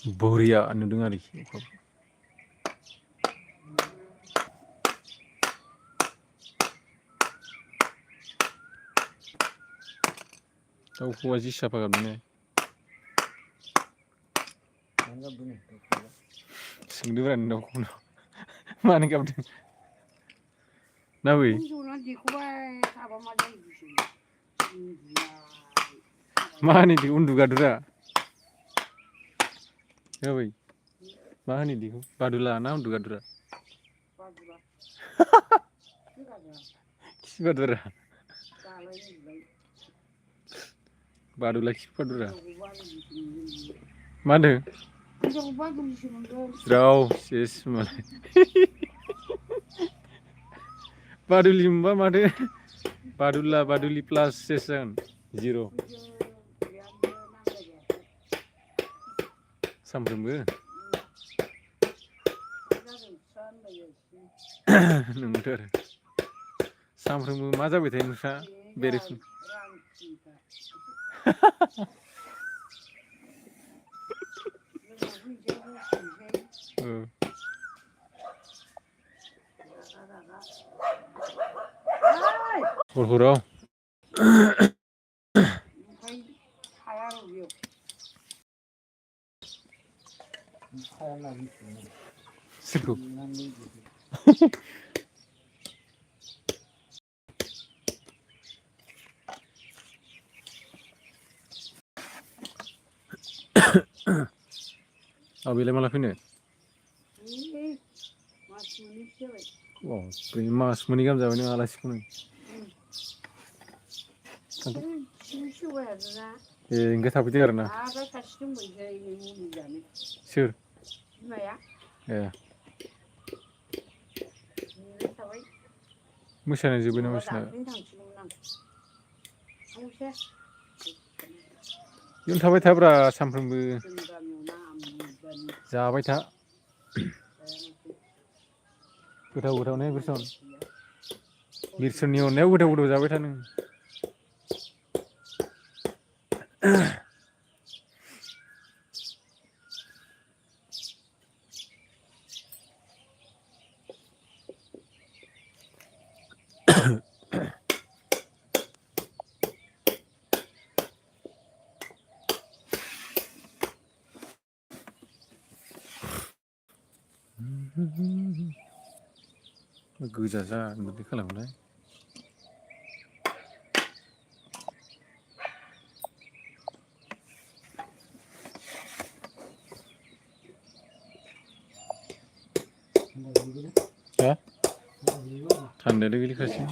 बरिया नुदों आरोखि अखाखौ। दाउखौआ जि साफा गाबदों ने। सोंदोब्रा नों दाउखौनो मानो गाबदों ना बै मा होनो इदि उन्दुगादुरा जाबाय मा होनो इदिखौ बादुला ना उन्दुगादुरा खिबादुरा बादुला खिबादुरा मा होनदों ज्राव सेस होमबालाय बादुलि मोनबा माथो बादुला बादुलि प्लास सेस जागोन 0 सामफ्रोमबो नोंगौथ' आरो सामफ्रोमबो मा जाबाय थायो नोंस्रा बेरेफुं हराव सोरखौ बेलाय माला फैनो मास मोननै गाहाम जाबाय नों आलासिखौनो ए ओंखाय थाफैदों आरो ना सोर ए मोसानाय जोब्बाय नामा बिसिना बेयावनो थाबाय थाब्रा सानफ्रोमबो जाबाय था गोथाव गोथाव ने बिरसन बिरसननि अननायाव गोथाव गोथाव जाबाय था नों गोजा जा बिदि खालामोलाय थान्दायालाय गोलैखासै